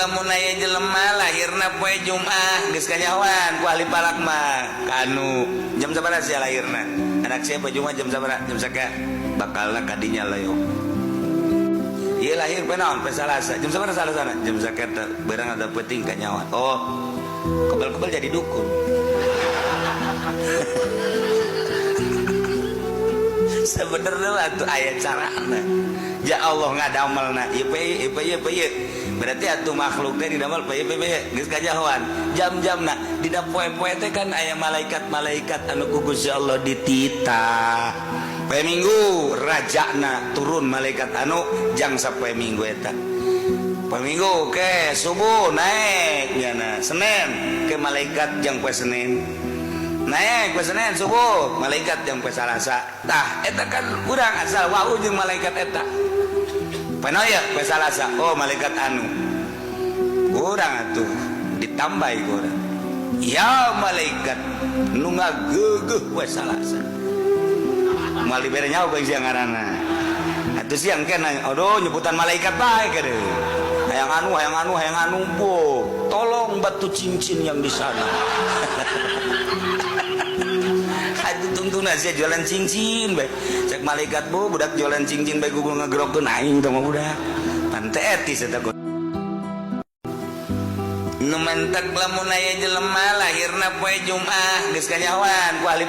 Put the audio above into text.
Lamun aya jelema lahirna poe Jumat, geus kanyahoan ku ahli falak mah kanu jam sabaraha sia lahirna, anak sia poe Jumat jam sabaraha, jam sakieu bakalna kadinya lah. Ieu lahir poe naon? Poe Salasa. Jam sabaraha Salasana? Jam sakieu beurang ada penting kanyahoan. Oh, kebal-kebal jadi dukun. Sebenarnya lah tuh aya carana. Ya Allah ngadamelna ieu pe ieu pe ieu pe ieu. Berarti atuh makhluk teh didamel pe ieu pe ieu geus kanyahoan jam-jamna dina poe-poe teh kan aya malaikat-malaikat anu ku Gusti Allah dititah. Poe Minggu rajana turun malaikat anu jang sapoe Minggu eta. Poe Minggu ke subuh naik nyana. Senin ke malaikat jang poe Senin naik, poe Senin subuh malaikat jang poe Salasa. Tah, eta kan urang asal wau jeung malaikat eta. Poe naon ya? Poe Salasa. Oh, malaikat anu urang atuh ditambah ku urang, ya malaikat nu ngageugeuh poe Salasa, moal dibere nyaho ku siang ngaranna atuh. Siang kena aduh nyebutan malaikat bae keudeung, hayang anu, hayang anu, hayang anu, bo tolong batu cincin yang di sana. Aduh, tungtungna sia jualan cincin bae. Cek malaikat, "Bu, budak jualan cincin bae gugul ngagerokeun aing teh mah budak." Pan teu etis eta. Nu mentek lamun aya jelema lahirna poe Jumat, geus kanyahoan ku ahli